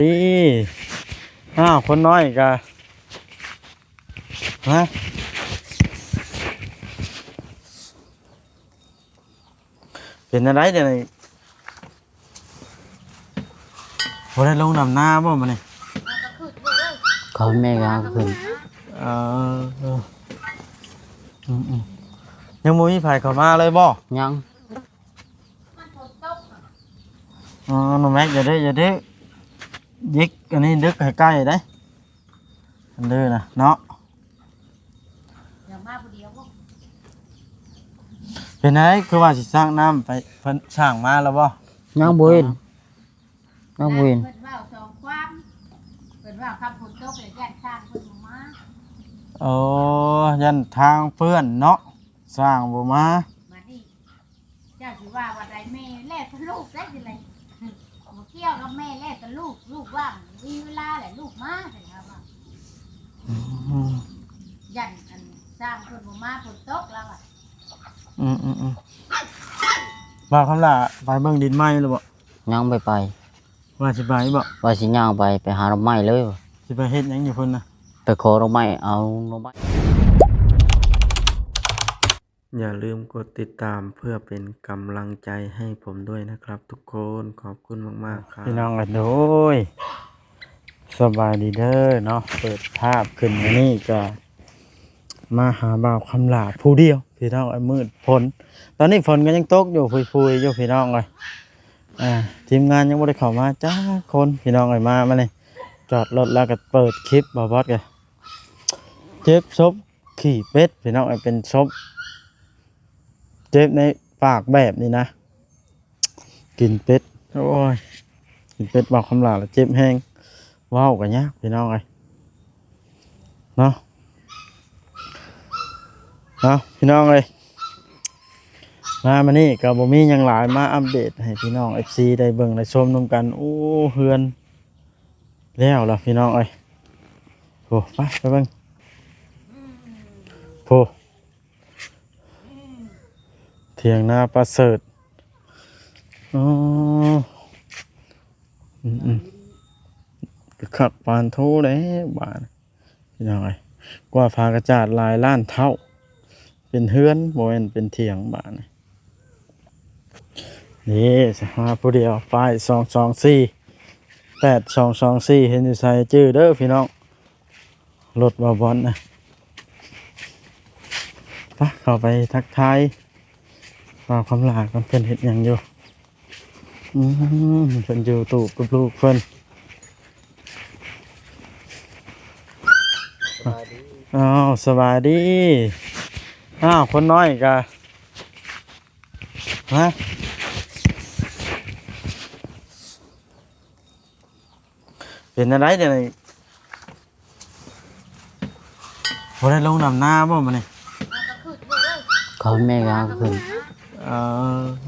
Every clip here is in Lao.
ນີ້ ອ້າວ ຄົນນ້ອຍກະ ຮະ ເປັນຈັ່ງໃດດຽວນີ້? ບໍ່ໄດ້ລົງດຳນາບໍ່ມື້ນີ້? ເຂົາແມ່ກໍຫາຂຶ້ນ ເອີ ອືມໆ ຍັງບໍ່ມີໃຜເຂົ້າມາເລີຍບໍ່? ຍັງ. ອໍ ນ້ອງແມັກ ຢ່າດື້ ຢ່າດື້ ເດັກອັນນີ້ດຶກໃຫ້ໃກ້ເດ້ ອັນດື້ນະເນາະ. ເປັນໃດ ຄືວ່າຊິສ້າງນ້ຳໄປ ເພິ່ນສ້າງມາແລ້ວບໍ່? ຍັງບໍ່ເຫັນ ຍັງບໍ່ເຫັນ. ເພິ່ນເວົ້າສອງຄວາມ ເພິ່ນວ່າຄັນຝົນຕົກແລ້ວຢ້ານຊ້າງເພິ່ນບໍ່ມາ. ໂອ້ ຢ້ານທາງເປື້ອນເນາະ ຊ້າງບໍ່ມາ. ບາດນີ້ ເຈົ້າຊິວ່າວ່າໃດ ແມ່ແລ້ວແຕ່ລູກໄດ້ຊິໄລ ບໍ່ກ່ຽວກັບແມ່ແລ້ວແຕ່ລູກ ລູກວ່າງ ມີເວລາແຫຼະລູກມາ ເພິ່ນວ່າ ອືມ ຢ້ານອັນຊ້າງເພິ່ນບໍ່ມາ ຝົນຕົກລາວວ່າ. ອືມໆ ບ່າວຄຳຫຼ້າ ໄປເບິ່ງດິນໃໝ່ແລ້ວບໍ່? ຍັງບໍ່ໄປ. ວ່າຊິໄປບໍ່? ວ່າຊິຍ່າງໄປ ໄປຫາໜໍ່ໄມ້ເລີຍ. ຊິໄປເຮັດຫຍັງຢູ່ພຸ້ນນະ? ໄປຂໍໜໍ່ໄມ້ ເອົາໜໍ່ໄມ້. ຢ່າລືມກົດຕິດຕາມເພື່ອເປັນກຳລັງໃຈໃຫ້ຜົມດ້ວຍນະຄັບທຸກຄົນ. ຂອບຄຸນມາກໆ ຄັບ ພີ່ນ້ອງເອີຍ. ໂດຍ ສະບາຍດີເດີເນາະ. ເປີດພາບຂຶ້ນມານີ້ກະມາຫາບ່າວຄຳຫຼ້າຜູ້ດຽວ ພີ່ນ້ອງເອີຍ. ມືດຝົນ ຕອນນີ້ຝົນກໍຍັງຕົກຢູ່ ຟຸຍໆຢູ່ ພີ່ນ້ອງເອີຍ. ອ່າ ທີມງານຍັງບໍ່ໄດ້ເຂົ້າມາຈັກຄົນ ພີ່ນ້ອງເອີຍ. ມາ ມານີ້ ຈອດລົດແລ້ວກໍເປີດຄລິບ ບ່າວບອດກໍເຈັບສົບຂີ້ເປັດ ພີ່ນ້ອງເອີຍ. ເປັນສົບເຈັບໃນປາກແບບນີ້ນະ ກິນເປັດ ໂອ້ຍ ກິນເປັດບ່າວຄຳຫຼ້າແລ້ວເຈັບແຮງ ເວົ້າກໍຍາກ ພີ່ນ້ອງເອີຍ ເນາະ. ເອົາ ພີ່ນ້ອງເອີຍ ມາມື້ນີ້ກໍບໍ່ມີຫຍັງຫຼາຍ ມາອັບເດດໃຫ້ພີ່ນ້ອງເອັຟຊີໄດ້ເບິ່ງໄດ້ຊົມນຳກັນ. ໂອ້ ເຮືອນແລ້ວລະ ພີ່ນ້ອງເອີຍ. ໂອ້ ໄປ ໄປເບິ່ງ ໂອ້ ຖຽງນາປະເສີດ. ອໍ ອືມໆ ກໍຄັກປານໂທແລ້ວບາດນີ້ ພີ່ນ້ອງເອີຍ. ກວ່າຝາກະຈາດຫຼາຍລ້ານເທົ່າ ເປັນເຮືອນ ບໍ່ແມ່ນເປັນຖຽງບາດນີ້. ນີ້ ມາຜູ້ດຽວ ປ້າຍສອງສອງສີ່ ແປດສອງສອງສີ່ ເຫັນຢູ່ໃສຈື່ເດີພີ່ນ້ອງ. ລົດບ່າວບອດນະ ໄປ ເຂົ້າໄປທັກທາຍບ່າວຄຳຫຼ້າກ່ອນ ເພິ່ນເຮັດຫຍັງຢູ່. ອືມ ເພິ່ນຢູ່ຕູບກັບລູກເພິ່ນ. ສະບາຍດີ. ອ້າວ ສະບາຍດີ. ອ້າວ ຄົນນ້ອຍກະ ຮະ ເປັນຈັ່ງໃດດຽວນີ້? ບໍ່ໄດ້ລົງດຳນາບໍ່ມື້ນີ້? ເຂົາແມ່ກໍຫາຂຶ້ນ ເອີ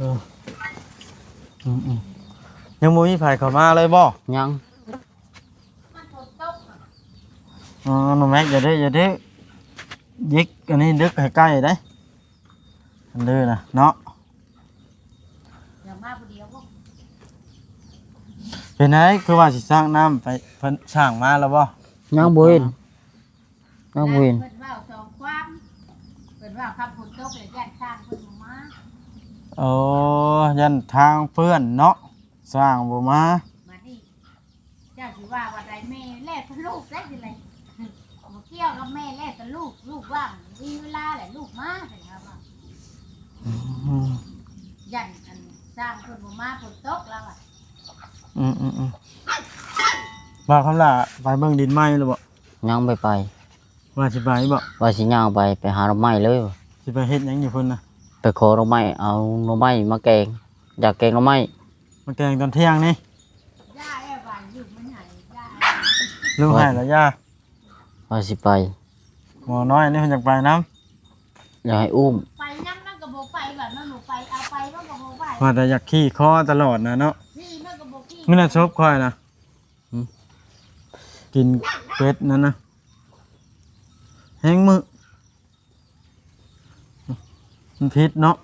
ອືມໆ ຍັງບໍ່ມີໃຜເຂົ້າມາເລີຍບໍ່? ຍັງ. ອໍ ນ້ອງແມັກ ຢ່າດື້ ຢ່າດື້ ເດັກອັນນີ້ດຶກໃຫ້ໃກ້ເດ້ ອັນດື້ນະເນາະ. ຢາກມາຜູ້ດຽວບໍ່? ເປັນໃດ ຄືວ່າຊິສ້າງນ້ຳໄປ ເພິ່ນສ້າງມາແລ້ວບໍ່? ຍັງບໍ່ເຫັນ ຍັງບໍ່ເຫັນ. ເພິ່ນເວົ້າສອງຄວາມ ເພິ່ນວ່າຄັນຝົນຕົກແລ້ວຢ້ານຊ້າງເພິ່ນບໍ່ມາ. ໂອ້ ຢ້ານທາງເປື້ອນເນາະ ຊ້າງບໍ່ມາ. ບາດນີ້ ເຈົ້າຊິວ່າວ່າໃດ ແມ່ແລ້ວແຕ່ລູກໄດ້ຊິໄລ ບໍ່ກ່ຽວກັບແມ່ແລ້ວແຕ່ລູກ ລູກວ່າງ ມີເວລາແຫຼະລູກມາ ເພິ່ນວ່າ ອືມ ຢ້ານອັນຊ້າງເພິ່ນບໍ່ມາ ຝົນຕົກລາວວ່າ. ອືມໆໆ ບ່າວຄຳຫຼ້າ ໄປເບິ່ງດິນໃໝ່ແລ້ວບໍ່? ຍັງບໍ່ໄປ. ວ່າຊິໄປບໍ່? ວ່າຊິຍ່າງໄປ ໄປຫາໜໍ່ໄມ້ເລີຍ. ຊິໄປເຮັດຫຍັງຢູ່ພຸ້ນນະ? ໄປຂໍໜໍ່ໄມ້ ເອົາໜໍ່ໄມ້ມາແກງ ຢາກແກງໜໍ່ໄມ້ ມາແກງຕອນທ່ຽງນີ້. ລູກໃຫ້ລະຢ່າ ວ່າຊິໄປ. ໝໍນ້ອຍນີ້ເພິ່ນຢາກໄປນຳ ຢາກໃຫ້ອຸ້ມ ໄປນຳມັນກໍບໍ່ໄປ ບາດມັນບໍ່ໄປ ເອົາໄປມັນກໍບໍ່ໄປ ວ່າແຕ່ຢາກຂີ່ຄໍຕະຫຼອດນະເນາະ. ນີ້ມັນກໍບໍ່ຂີ່ ມື້ນັ້ນສົບຂ້ອຍນະ ຫືມ ກິນເປັດນັ້ນນະ ແຮງມື້ ມັນຜິດເນາະ.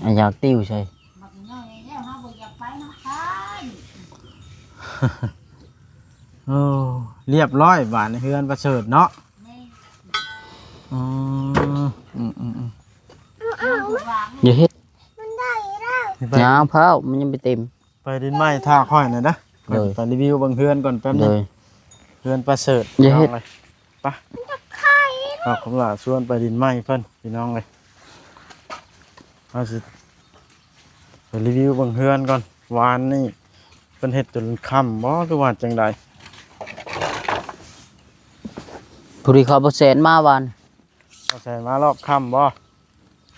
ອ້າຍ ຢາກຕິວໃສ່ ບັກນ້ອຍແລ້ວເຮົາບໍ່ຢາກໄປເນາະ. ໂອ້ ລຽບຮ້ອຍບາດນີ້ເຮືອນປະເສີດເນາະ. ແມ່ນ. ອໍ ອືມໆໆ ຢ່າເຮັດ ມັນໄດ້ແລ້ວ ຢ່າເຜົາ ມັນຍັງບໍ່ເຕັມ. ໄປດິນໃໝ່ຖ້າຂ້ອຍໜ່ອຍເດີ ໂດຍ ໄປຣີວິວເບິ່ງເຮືອນກ່ອນແປັບໜຶ່ງ ໂດຍ ເຮືອນປະເສີດ ຢ່າເຮັດ ພີ່ນ້ອງເອີຍ. ໄປ ມັນຈະໄຂ່ ເອົາຄຳຫຼ້າຊວນໄປດິນໃໝ່ເພິ່ນ ພີ່ນ້ອງເອີຍ. ເຮົາຊິໄປຣີວິວເບິ່ງເຮືອນກ່ອນ ວານນີ້ເພິ່ນເຮັດຈົນຄ່ຳບໍ່ ຫຼືວ່າຈັ່ງໃດ? ຜູ້ທີ່ເຂົາບໍ່ແສນມາວານ ບໍ່ແສນມາລອບຄ່ຳບໍ່?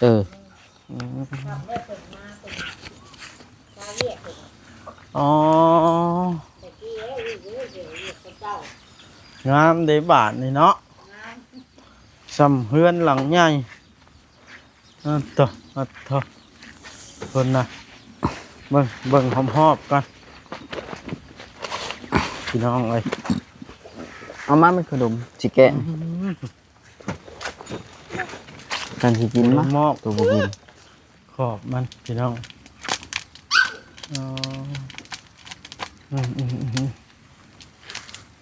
ເອີ ອືມ ອໍ ງາມເດ້ບາດນີ້ເນາະ ງາມ ສ່ຳເຮືອນຫຼັງໃຫຍ່. ອັດໂທ ອັດໂທ ເພິ່ນນະ ເບິ່ງ ເບິ່ງຮອບໆກ່ອນ ພີ່ນ້ອງເອີຍ. ເອົາມາ ມັນຂະໜົມຊິແກະ ອືມ ກັນຊິກິນມາ ໂຕບໍ່ກິນ ຂອບມັນພີ່ນ້ອງ. ອໍ ອືມໆ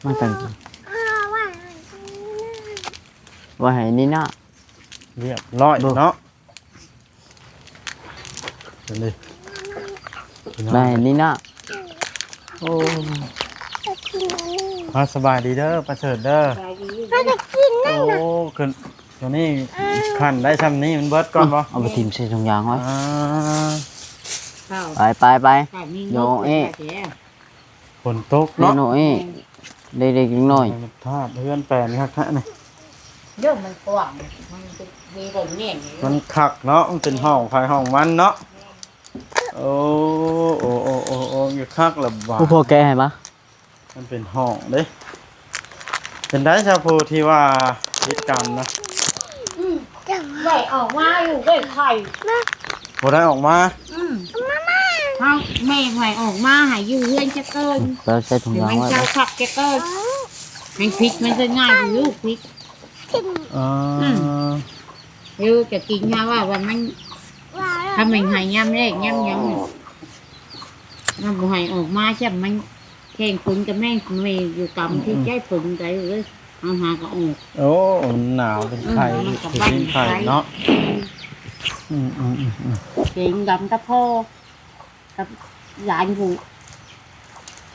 ໆ ມາກັນກິນ ວ່າໃຫ້ນີ້ນະ ລຽບຮ້ອຍເນາະ. ເບິ່ງເດ້ ພີ່ນ້ອງ ໄດ້ນີ້ນະ ໂອ້ ມາສະບາຍດີເດີ ປະເສີດເດີ ສະບາຍດີ ມາຈະກິນນັ້ນນະ ໂອ້ ຂຶ້ນຕົວນີ້ ອ່າ ຂັ້ນໄດ້ຊ່ຳນີ້ ມັນເບິດກ່ອນບໍ່? ເອົາໄປຖິ້ມໃສ່ຖົງຢາງໄວ້ ອ່າ ໄປ ໄປ ໄປ ໂນເອ ຝົນຕົກເນາະ ເດໂນເອ ເດັກໆນ້ອຍ ທາດເຮືອນແປນຄັກແທ້ນີ້ ເດີ ມັນກວ້າງ ມັນມີແບບນີ້ ມັນຄັກເນາະ ມັນເປັນຫ້ອງໃຜຫ້ອງມັນເນາະ. ໂອ້ ໂອ້ ໂອ້ ໂອ້ ໂອ້ ຢູ່ຄັກລະບາດ ຜູ້ພໍ່ແກະໃຫ້ມາ ມັນເປັນຫ້ອງເດ້. ເປັນໄດຊະ ຜູ້ທີ່ວ່າຕິດກັນນະ? ອືມ ໄດ້ອອກມາຢູ່ ໄດ້ໄຂ່ ບໍ່ໄດ້ອອກມາ ອືມ ເຮົາ ແມ່ໃຫ້ອອກມາ ໃຫ້ຢູ່ເຮືອນຈັກເກີນ ແລ້ວໃສ່ຖົງຢາງໄວ້ ໃຫ້ມັນເຈົ້າຄັກຈັກເກີນ ໃຫ້ພິກມັນກໍງ່າຍຢູ່ ພິກ ອໍ ອືມ ຢູ່ຈະກິນຫາວ່າ ວ່າມັນ ຖ້າແມ່ນໃຫ້ຍາມແລງຍາມຫຍັງ ມັນບໍ່ໃຫ້ອອກມາຊ້ຳ ມັນແຂ່ງຝົນກັບແມ່ ແມ່ຢູ່ກຳທີ່ໃຈຝົນໃດເອີຍ ເຮົາຫາກໍອອກ ໂອ້ ມັນໜາວເປັນໄຂ້ ອືມ ເປັນໄຂ້ເນາະ ອືມໆໆໆ ເກງດຳຕະພໍ ກັບຫຼານຜູ້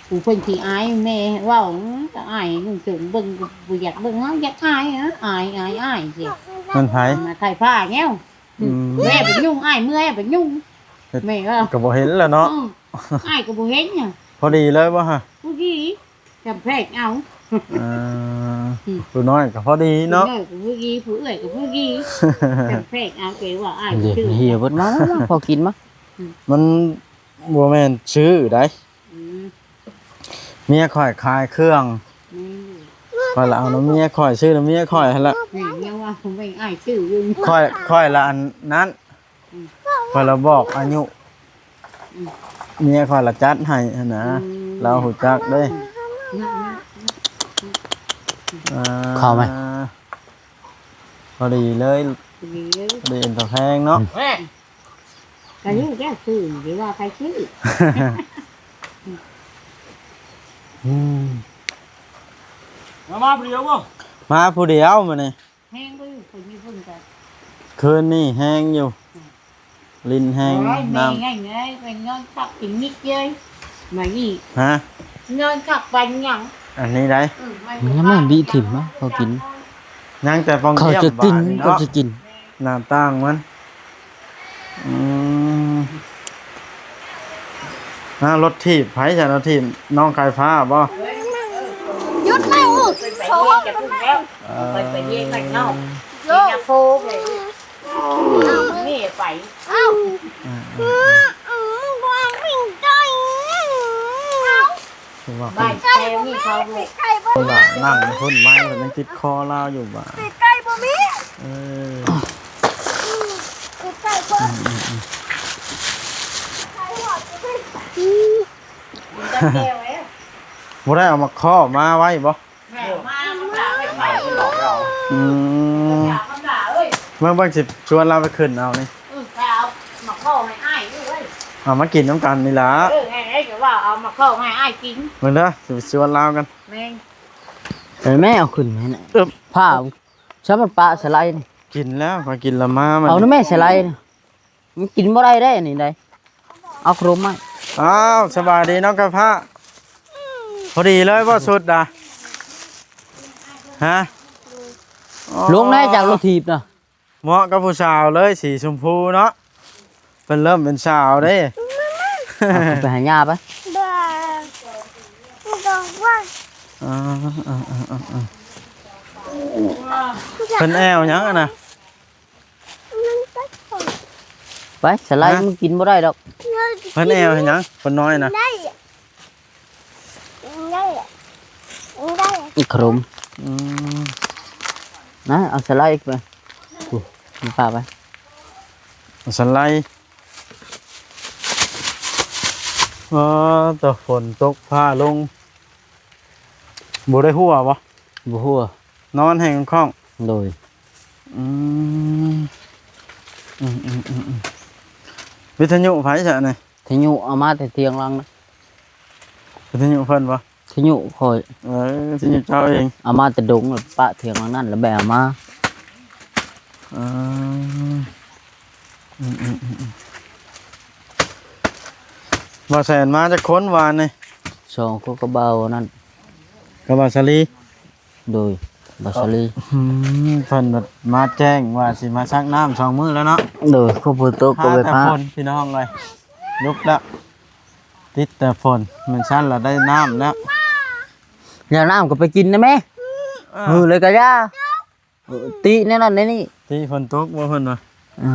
ຜູ້ເພິ່ນຂີ້ອາຍ ແມ່ເວົ້າ ອາຍນຸ່ງໂຈງເບິ່ງ ບໍ່ຢາກເບິ່ງ ເຮົາຢາກອາຍ ອາຍ ອາຍ ອາຍ ອາຍ ຊິ ແມ່ນໃຜ? ມາຖ່າຍຜ້າແນວ ອືມ ແມ່ໄປຫຍຸ້ງ ອ້າຍເມື່ອຍໄປຫຍຸ້ງ ເຮັດ ແມ່ວ່າ ກໍບໍ່ເຫັນແລ້ວເນາະ ອືມ ອ້າຍກໍບໍ່ເຫັນຫຍັງ ພໍດີເລີຍບໍ່ຮະ? ພໍດີ ຈຳແພກເອົາ ເອີ ອືມ ຜູ້ນ້ອຍກໍພໍດີເນາະ ຜູ້ນ້ອຍກໍພໍດີ ຜູ້ເອື້ອຍກໍພໍດີ ຈຳແພກເອົາ ແກວ່າອ້າຍ ເດ ຊື້ ເຫຍເບິດ ມາ ມາ ມາ ພໍກິນມາ ອືມ ມັນບໍ່ແມ່ນຊື້ໃດ ອືມ ເມຍຂ້ອຍຂາຍເຄື່ອງ ແມ່ນຢູ່ ຂ້ອຍລະເອົານຳເມຍຂ້ອຍ ຊື້ນຳເມຍຂ້ອຍຫັ້ນລະ ແມ່ນ ຍັງວ່າຜູ້ແມ່ອ້າຍຊື້ຢູ່ ຂ້ອຍ ຂ້ອຍລະອັນນັ້ນ ອືມ ຂ້ອຍລະບອກອາຍຸ ອືມ ເມຍຂ້ອຍລະຈັດໃຫ້ຫັ້ນນະ ອືມ ລາວຮູ້ຈັກເດ້ ອືມ ອ່າ ເຂົ້າໄໝ? ພໍດີເລີຍ ພໍດີເລີຍ ພໍດີເອັນຕາແພງເນາະ ອືມ ກະຮູ້ແລ້ວຊື່ ຊິວ່າໃຜຊື່ ອືມ ມາ ມາຜູ້ດຽວບໍ່? ມາຜູ້ດຽວມື້ນີ້ ແຮງບໍ່ຢູ່ຄົນຢູ່ພຸ້ນກະ ຄືນນີ້ແຮງຢູ່ ອືມ ຫຼິ້ນແຮງ ໂອ້ຍ ນຳ ແມ່ໃຫຍ່ເອີຍ ໄປນອນພັກກິນມິດເອີຍ ມານີ້ ຮະ ນອນຄັກປານຫຍັງ ອັນນີ້ໃດ ອືມ ມັນຍັງບໍ່ດີຖິ້ມມາ ພໍກິນ ຍັງແຕ່ປ່ອງຢ້ຽມ ເຂົາຈະກິນ ບາດນີ້ເນາະ ກໍຈະກິນ ໜ້າຕ່າງມັນ ອືມ ຮະ ລົດຖີບໃຜຊັ້ນ? ລົດຖີບນ້ອງຂາຍຜ້າບໍ່? ຢຸດແລ້ວ ເອີ ໄປຮຽນກັນແລ້ວ ເອີ ໄປ ໄປຮຽນກັນເນາະ ໂຍ ໄປນະໂພເລີຍ ນີ້ໄປ ເອົ້າ ອືມ ອືມ ອືມ ບໍ່ເປັນໄດ ເອົ້າ ຄືວ່າ ບ້ານແຖວນີ້ເຂົາ ເພິ່ນວ່ານັ່ງຄົນໄມ້ ແລ້ວຍັງຕິດຄໍລາວຢູ່ວ່າ ປີກໄກ່ບໍ່ມີ ເອີ ອືມ ປີກໄກ່ບໍ່ ອືມ ອືມ ອືມ ໄກ່ຫອດຢູ່ພີ້ ອືມ ກິນກັບແຈ່ວແລ້ວ ບໍ່ໄດ້ເອົາໝາກຄໍ້ມາໄວ້ບໍ່? ແມ່ມາ ມາໄວ້ໃຫ້ ອືມ ມາ ມາເອີຍ ເບິ່ງ ເບິ່ງຊິຊວນລາວໄປຂຶ້ນເອົານີ້ ອືມ ໄປເອົາໝາກຄໍ້ໃຫ້ອ້າຍຢູ່ເວີຍ ເອົາມາກິນນຳກັນນີ້ລະ ເອີ ໃຫ້ ໃຫ້ ວ່າເອົາມາເຂົ້າໃຫ້ອ້າຍກິນ ເບິ່ງເດີ ຊິໄປຊວນລາວກັນ ແມ່ນ ເອີ ແມ່ເອົາຂຶ້ນໃຫ້ນະ ເອີ ຜ້າ ຊະ ມັນປະສະໄລນີ້ ກິນແລ້ວ ຂ້ອຍກິນລະມາ ມັນ ເອົານະແມ່ສະໄລນີ້ ມັນກິນບໍ່ໄດ້ເດ້ນີ້ໃດ ເອົາຂະໜົມມາ ອ້າວ ສະບາຍດີນ້ອງກາຟ້າ ພໍດີເລີຍບໍ່ ຊຸດນະ ຮະ ອໍ ລົງແດ່ຈາກລົດຖີບນະ ເໝາະກັບຜູ້ສາວເລີຍ ສີຊົມພູເນາະ ເພິ່ນເລີ່ມເປັນສາວເດ້ ເອົາໄປໃຫ້ຍ່າໄປ ເອີ ເອີ ເອີ ເອີ ເພິ່ນແອວຫຍັງຫັ້ນນະ ໄປ ສະໄລ ຮະ ມັນກິນບໍ່ໄດ້ດອກ ເພິ່ນແອວເຮັດຫຍັງ ຄົນນ້ອຍນະ ໄດ້ ໄດ້ ໄດ້ ຂະໜົມ ອືມ ນະ ເອົາສະໄລໄປ ໂອ້ ມັນປາໄປ ເອົາສະໄລ ເອີ ຕະ ຝົນຕົກຟ້າລົງ ບໍ່ໄດ້ຮົ່ວບໍ່? ບໍ່ຮົ່ວ ນອນແຮງຄ່ອງ ໂດຍ ອືມ ອືມ ອືມ ອືມ ອືມ ວິທະຍຸໃຜຊະນີ້? ວິທະຍຸເອົາມາແຕ່ຖຽງຫຼັງນະ ວິທະຍຸເພິ່ນບໍ່? ວິທະຍຸຂ້ອຍ ເອີ ວິທະຍຸເຈົ້າເອງ ເອົາມາແຕ່ດົງ ແລ້ວປະຖຽງຫຼັງນັ້ນ ແລ້ວແບກເອົາມາ ເອີ ອືມ ອືມ ອືມ ອືມ ບ່າວແສນມາຈັກຄົນວານນີ້? ສອງຄົນກັບບ່າວນັ້ນ ກັບບ່າວສາລີ ໂດຍ ບ່າວສາລີ ອືມ ເພິ່ນມາແຈ້ງວ່າຊິມາຊັກນ້ຳສອງມື້ແລ້ວເນາະ ໂດຍ ກໍຝົນຕົກກໍໄປພາ ແຕ່ຝົນ ພີ່ນ້ອງເອີຍ ລຸກແລ້ວ ຕິດແຕ່ຝົນ ແມ່ນຊັ້ນລະໄດ້ນ້ຳແລ້ວ ຢາກນ້ຳກໍໄປກິນນະແມ່ ເອີ ມື້ເລີຍກະຢ່າ ເອີ ຕິແນວນັ້ນແນວນີ້ ຕິຝົນຕົກບໍ່ເພິ່ນວ່າ ເອີ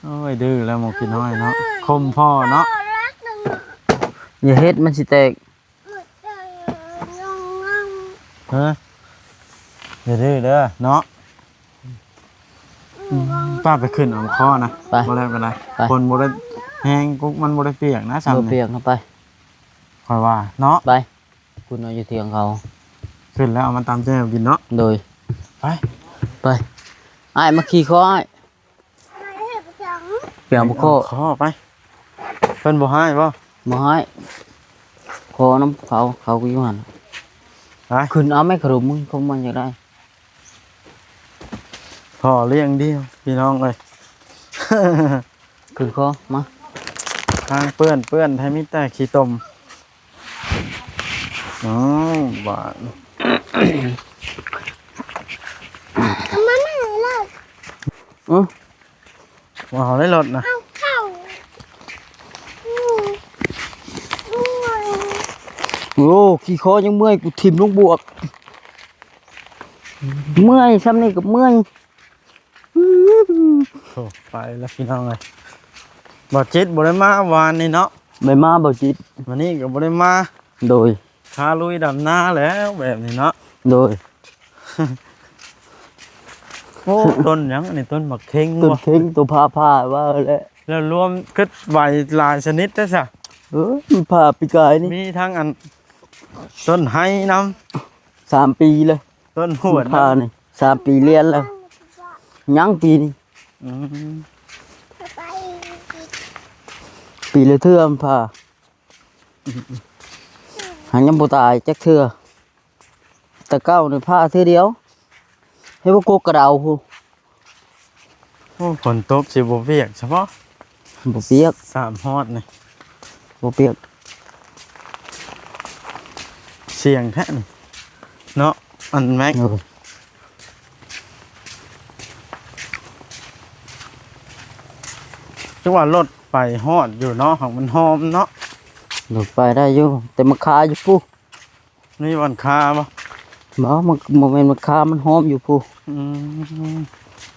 ໂອ້ຍ ດື້ແລ້ວໝູ່ຂີ້ນ້ອຍເນາະ ຂົ່ມພໍ່ເນາະ ຢ່າເຮັດມັນຊິແຕກ ຮະ ຢ່າດື້ເດີເນາະ ອືມ ປ້າໄປຂຶ້ນເອົາຄໍນະ ໄປ ບໍ່ແລ້ວກໍໄດ້ ໄປ ຄົນບໍ່ໄດ້ແຮງ ກຸກມັນບໍ່ໄດ້ປຽກນະ ຊ່ຳ ບໍ່ປຽກນະ ໄປ ຂ້ອຍວ່າເນາະ ໄປ ຄຸນເອົາຢູ່ຖຽງເຂົາ ຂຶ້ນແລ້ວເອົາມາຕຳແຈ່ວກິນເນາະ ໂດຍ ໄປ ໄປ ອ້າຍມາຂີ່ຄໍອ້າຍ ໄປຫາບໍ່ຄໍ ໄປ ເພິ່ນບໍ່ຮ້າຍບໍ່? ບໍ່ຮ້າຍ ຂໍນຳເຂົາ ເຂົາກໍຢູ່ຫັ້ນ ໄປ ຂຶ້ນເອົາແມ່ຂະໜົມ ຂະໜົມມັນຢາກໄດ້ ພໍ່ລ້ຽງດີ ພີ່ນ້ອງເອີຍ ຂຶ້ນຂໍ ມາ ທາງເປື້ອນ ເປື້ອນແທ້ມີແຕ່ຂີ້ຕົມ ອ້າວ ບາດ ເອົາມາໃໝ່ເລີຍ ອື ວ່າເອົາໃນລົດນະ ເອົາເຂົ້າ ໂອ້ ຂີ້ຄໍຍັງເມື່ອຍ ກູຖິ້ມລົງບວກ ເມື່ອຍ ຊ່ຳນີ້ກໍເມື່ອຍ ໂອ້ ໄປແລ້ວພີ່ນ້ອງເອີຍ ບ່າວຈິດບໍ່ໄດ້ມາວານນີ້ເນາະ ໄດ້ມາ ບ່າວຈິດ ມື້ນີ້ກໍບໍ່ໄດ້ມາ ໂດຍ ຄາລຸຍດຳນາແລ້ວແບບນີ້ເນາະ ໂດຍ ໂອ້ ຕົ້ນຫຍັງອັນນີ້ ຕົ້ນໝາກເຂັງ ຕົ້ນເຂັງ ໂຕຜ່າໆ ວ່າແຫຼະ ແລ້ວລວມຄືໄວຫຼາຍຊະນິດແທ້ຊະ ເອີ ມັນຜ່າປີກາຍນີ້ ມີທັງອັນ ຕົ້ນໄຮນຳ ສາມປີແລ້ວ ຕົ້ນຫວນ ຜ່ານີ້ ສາມປີລຽນແລ້ວ ຍັງປີນີ້ ອືມ ປີລະເທື່ອມັນຜ່າ ຫາກຍັງບໍ່ຕາຍຈັກເທື່ອ ແຕ່ເກົ່ານີ້ຜ່າເທື່ອດຽວ ເຮັດບໍ່ກົກກະເດົາພຸ້ນ ໂອ້ ຝົນຕົກຊິບໍ່ປຽກຊະບໍ? ບໍ່ປຽກ ສາມຮອດນີ້ ບໍ່ປຽກ ສ່ຽງແທ້ນີ້ເນາະ ອັນແມັກ ໂອ້ ຄືວ່າລົດໄປຮອດຢູ່ເນາະ ຫາກມັນຫອມເນາະ ລົດໄປໄດ້ຢູ່ ແຕ່ມັນຄາຢູ່ພຸ້ນ ມີບ່ອນຄາບໍ່? ບໍ່ ມັນບໍ່ແມ່ນມັນຄາ ມັນຫອມຢູ່ພຸ້ນ ອືມ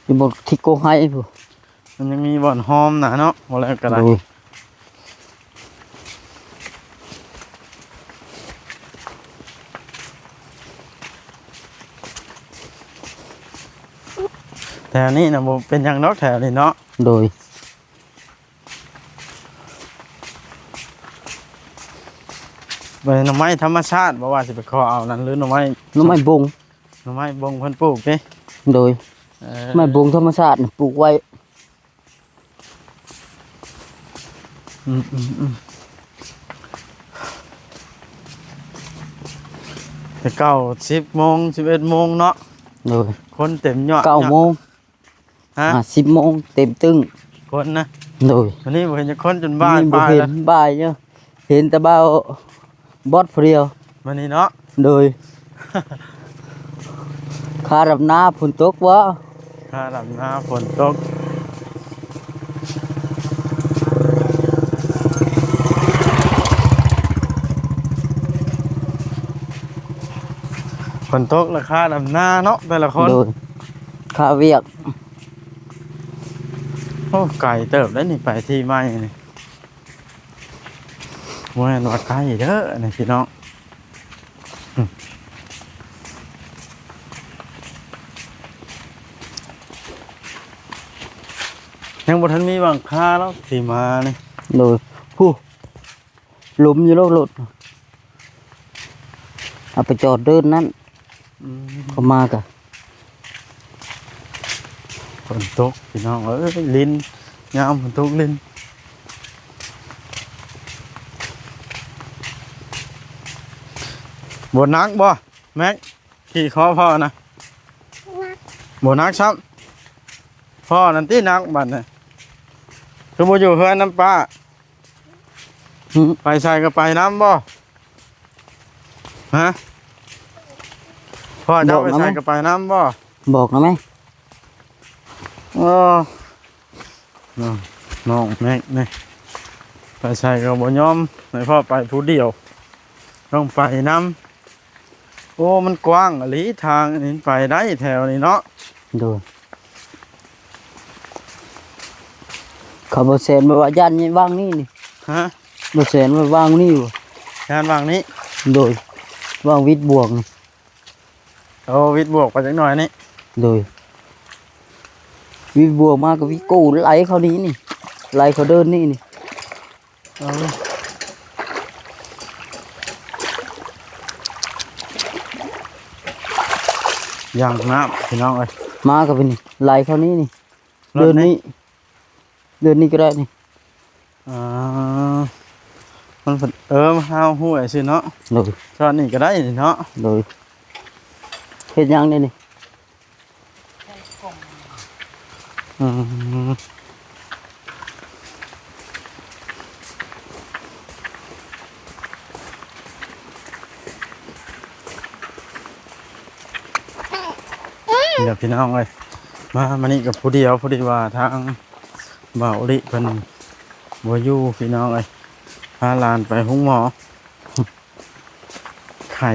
ຢູ່ບ່ອນທີ່ກົກໄຮພຸ້ນ ມັນຍັງມີບ່ອນຫອມນະເນາະ ບໍ່ແລ້ວກໍໄດ້ ໂດຍ ແຖວນີ້ນະບໍ່ເປັນຫຍັງດອກ ແຖວນີ້ເນາະ ໂດຍ. ບັດນີ້ໜໍ່ໄມ້ທຳມະຊາດ ບໍ່ວ່າຊິໄປຂໍເອົານັ້ນ ຫຼືໜໍ່ໄມ້ ໜໍ່ໄມ້ບົງ ໜໍ່ໄມ້ບົງເພິ່ນປູກຕິ? ໂດຍ ເອີ ໄມ້ບົງທຳມະຊາດປູກໄວ້ ອືມ ອືມ ອືມ. ເກົ້າ ສິບໂມງ ສິບເອັດໂມງເນາະ. ໂດຍ ຄົນເຕັມຍອດ ເກົ້າໂມງ ຮະ ອ່າ ສິບໂມງເຕັມຕຶ້ງ ຄົນນະ. ໂດຍ ວັນນີ້ບໍ່ເຫັນຈັກຄົນ ຈົນບ່າຍ ວັນນີ້ບໍ່ເຫັນ ປາຍແລ້ວ ບ່າຍຢູ່ ເຫັນແຕ່ບ່າວບອດຜູ້ດຽວ ມື້ນີ້ເນາະ. ໂດຍ ຄ່າດຳນາຝົນຕົກບໍ່? ຄ່າດຳນາຝົນຕົກ ຝົນຕົກລະຄ່າດຳນາເນາະ ແຕ່ລະຄົນ. ໂດຍ ຄ່າວຽກ. ໂອ້ ໄກເຕີບເດ້ນີ້ ໄປທີ່ໃໝ່ນີ້. ບໍ່ແມ່ນວ່າໄກເດີນີ້ພີ່ນ້ອງ ອືມ ຍັງບໍ່ທັນມີຫລັງຄາເນາະ ທີ່ມານີ້. ໂດຍ ຜູ້ ຫຼົມຢູ່ໂລດ ລົດ ເອົາໄປຈອດເດີນນັ້ນ. ອືມ ເຂົ້າມາກະ ຝົນຕົກພີ່ນ້ອງເອີຍ ລິນ ຍາມຝົນຕົກລິນ ບໍ່ໜັກບໍ່ແມັກ? ຂີ່ຄໍພໍ່ນະ ບໍ່ໜັກຊ້ຳ ພໍ່ນັ້ນຕິໜັກບັດນີ້ ຄືບໍ່ຢູ່ເຮືອນນຳປ້າ? ຫື ໄປໃສກໍໄປນຳບໍ່? ຮະ ພໍ່ເຈົ້າໄປໃສກໍໄປນຳບໍ່? ບອກນຳແມ່. ເອີ ນ້ອງ ນ້ອງແມັກນີ້ ໄປໃສກໍບໍ່ຍອມໃຫ້ພໍ່ໄປຜູ້ດຽວ ຕ້ອງໄປນຳ. ໂອ້ ມັນກວ້າງອີ່ຫຼີ ທາງນີ້ໄປໄດ້ແຖວນີ້ເນາະ. ໂດຍ ເຂົາບໍ່ແຊນວ່າຢ້ານຫຍັງຫວ່າງນີ້ນີ້. ຮະ ບໍ່ແຊນວ່າຫວ່າງນີ້ບໍ່? ຢ້ານຫວ່າງນີ້. ໂດຍ ຫວ່າງວິດບວກນີ້. ໂອ້ ວິດບວກໄປຈັກໜ້ອຍນີ້. ໂດຍ ວິດບວກມາກໍວິດກູໄຫຼເຂົ້ານີ້ນີ້ ໄຫຼເຂົ້າເດີນນີ້ນີ້. ເອີ ຢ່າງນ້ຳພີ່ນ້ອງເອີຍ ມາກໍເປັນນີ້ ໄຫຼເຂົ້ານີ້ນີ້ ເດີນນີ້ ເດີນນີ້ກໍໄດ້ນີ້. ອ່າ ມັນເປັນ ເອີ ເຮົາຮູ້ໄວ້ຊື່ເນາະ. ໂດຍ ຊ່ອນນີ້ກໍໄດ້ນີ້ເນາະ. ໂດຍ ເຮັດຫຍັງນີ້ນີ້? ອືມ ນີ້ແຫຼະພີ່ນ້ອງເອີຍ ມາ ມານີ້ກໍຜູ້ດຽວ ພໍດີວ່າທາງບ່າວລິເພິ່ນບໍ່ຢູ່ພີ່ນ້ອງເອີຍ ພາຫຼານໄປໂຮງໝໍ. ໄຂ້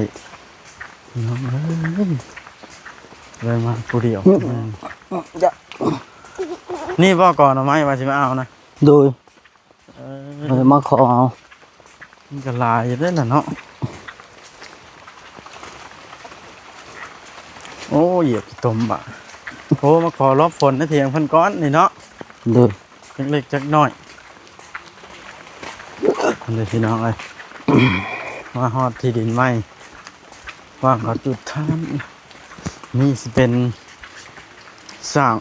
ພີ່ນ້ອງເອີຍ ເລີຍມາຜູ້ດຽວ. ອືມ ນີ້ບໍ່ ກໍໜໍ່ໄມ້ວ່າຊິມາເອົານະ? ໂດຍ ເອີ ເອີ ມາຂໍເອົາ ມັນກໍຫຼາຍຢູ່ເດ້ລະເນາະ. ໂອ້ ຢຽບຂີ້ຕົມບາດ. ໂອ້ ມາຂໍຫຼົບຝົນໃນຖຽງເພິ່ນກ່ອນນີ້ເນາະ. ໂດຍ ຈັກເລັກຈັກນ້ອຍ. ເດີພີ່ນ້ອງເອີຍ ມາຮອດທີ່ດິນໃໝ່ ວ່າເຂົາຈຸດທານ ນີ້ຊິເປັນສ້າງ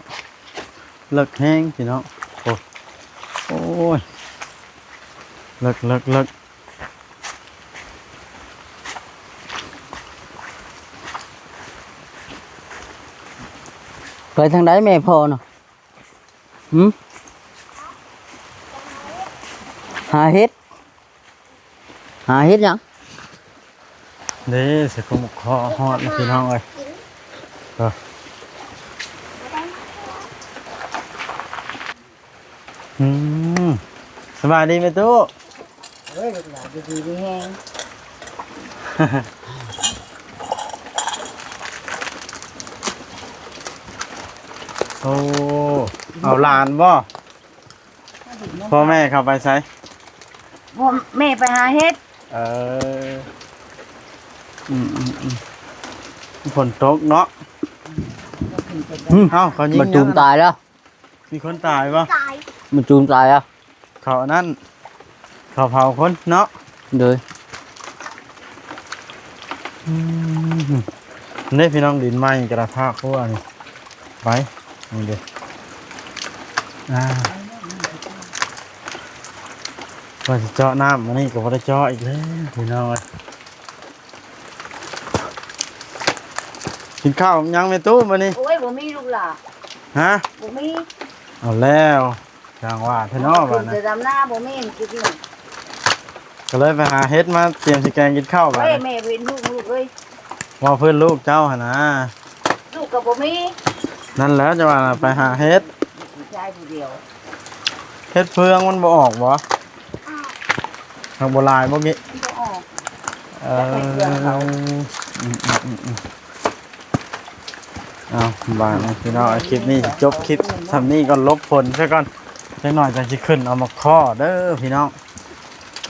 ເລິກແຮງພີ່ນ້ອງ. ໂອ້ ໂອ້ຍ ເລິກ ເລິກ ເລິກ. ໄປທາງໃດແມ່ພໍ່ນະ? ຫື ຫາເຫັດ. ຫາເຫັດຫຍັງ? ເດ້ ໃສ່ກົງໝາກຄໍຮອດແລ້ວພີ່ນ້ອງເອີຍ. ເອີ ອືມ ສະບາຍດີແມ່ຕູ້. ເອີຍ ລູກຫຼານຢູ່ດີມີແຮງ. ໂອ້ ເອົາຫຼານບໍ່? ພໍ່ແມ່ເຂົາໄປໃສ? ພໍ່ແມ່ໄປຫາເຫັດ. ເອີ ອືມໆໆ ຝົນຕົກເນາະ. ອືມ ເອົ້າ ເຂົາຍິງ ມັນຈູມຕາຍແລ້ວ. ມີຄົນຕາຍບໍ່? ຕາຍ ມັນຈູມຕາຍອ່ະ. ເຂົາອັນນັ້ນ ເຂົາເຜົາຄົນເນາະ. ໂດຍ ອືມ ນີ້ພີ່ນ້ອງ ດິນໃໝ່ກະລະພາຄົວນີ້ ໄປ ນີ້ເດ້. ອ່າ ວ່າຊິເຈາະນ້ຳ ອັນນີ້ກໍບໍ່ໄດ້ເຈາະອີກແລ້ວພີ່ນ້ອງເອີຍ. ກິນເຂົ້າຫຍັງແມ່ຕູ້ມື້ນີ້? ໂອ້ຍ ບໍ່ມີລູກຫຼ້າ. ຮະ? ບໍ່ມີ. ເອົາແລ້ວ ຊ່າງວ່າແທ້ເນາະ ເອົາຂຶ້ນ ບາດນະ ແຕ່ດຳນາບໍ່ມີກິນ. ກໍເລີຍໄປຫາເຫັດມາຕຽມຊິແກງກິນເຂົ້າບາດ ໂອ້ຍ ນີ້ ແມ່ເຫັນລູກ ລູກເອີຍ. ເວົ້າພື້ນລູກເຈົ້າຫັ້ນນາ. ລູກກໍບໍ່ມີ. ນັ້ນແຫຼະ ຈັ່ງວ່າໄປຫາເຫັດ. ຜູ້ຊາຍຜູ້ດຽວ. ເຫັດເຟືອງມັນບໍ່ອອກບໍ່? ຫາກບໍ່ຫຼາຍບໍ່ກິ? ບໍ່ອອກ. ເອີ ອືມໆໆໆ ເອົາ ບາດນີ້ພີ່ນ້ອງ ຄລິບນີ້ຊິຈົບຄລິບສ່ຳນີ້ກ່ອນ ຫຼົບຝົນຊະກ່ອນ ຈັກໜ້ອຍຈັ່ງຊິຂຶ້ນເອົາມາຂໍເດີພີ່ນ້ອງ.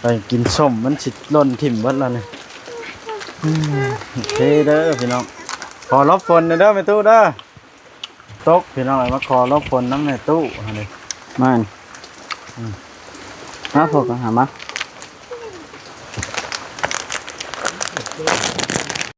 ໄປກິນສົ້ມ ມັນຊິຫຼົ່ນຖິ້ມເບິດແລ້ວນີ້. ອືມ ໂອເຄເດີພີ່ນ້ອງ ຂໍຫຼົບຝົນແດ່ເດີແມ່ຕູ້ເດີ. ຕົກພີ່ນ້ອງເອີຍ ມາຂໍຫຼົບຝົນນຳແມ່ຕູ້ຫັ້ນເດ້. ແມ່ນ ອືມ ມາ ພວກກັນຫາມາ.